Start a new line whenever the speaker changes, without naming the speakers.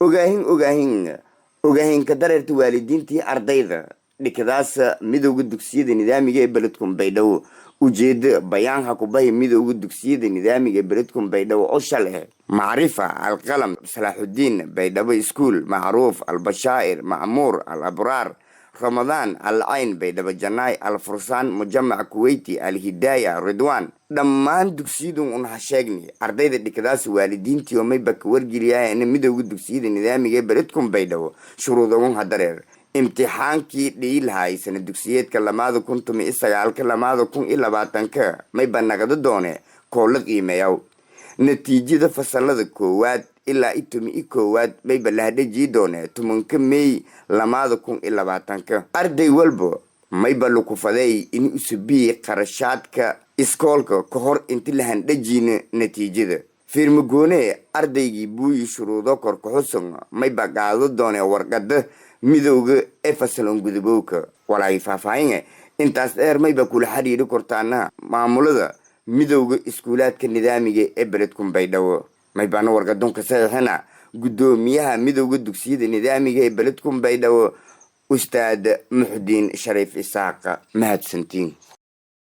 Ogaahin, ogaahin, ogaahinka dareerta waalidiintii ardayda dhikadaasa Midowda Dugsiyada Nidaamiga ee beledkun Baydhabo. Ujeedo: bayaanha kubahi Midowda Dugsiyada Nidaamiga ee beledkun Baydhabo oo shal eh Macrifa, Alqalam, Salaaxudiin, Baydhabo Iskuul, Macruuf, Albashaa'ir, Macmuur, Al Abraar, Ramadaan, Alcayn, Baydhabo Janaay, Alfursaan, Mujamac Kuweyti, Alhidaaya, Ridwaan. Dhammaan dugsiyadun un ha sheegni ardayda dhikadaas waalidiintii oo mayba ka wargeliyaana Midowda Dugsiyada Nidaamiga ee beledkun Baydhabo shuruudogun ha dareer. Imtixaankii dhiyi lahay sana dugsiyeedka 2019-ka 2020-ka mayba nagada doone koola qiimeeyaw. Natiijada fasalada koowaad ilaa i 11aad mayba la hadhajii doone 10-ka Meey 2020-ka. Arday walba mayba lakufaday in usubii qarashaadka iskoolka ka hor inti la handhajiina natiijada. Fiirmagoone: ardaygii buuyi shuruudo korkaxusun mayba qaado doone warqada midowga ee fasalon gudubowka. Walaay faahfaahin intaas dheer mayba kula xiriiri kortaana maamulada Midowda Iskuulaadka Nidaamiga ee beledkun Baydhabo. Maybaana warqadunka saxiixina guddoomiyaha Midowda Dugsiyada Nidaamiga ee beledkun Baydhabo, Ustaad Muxdiin Shariif Isaaq. Mahadsantiin.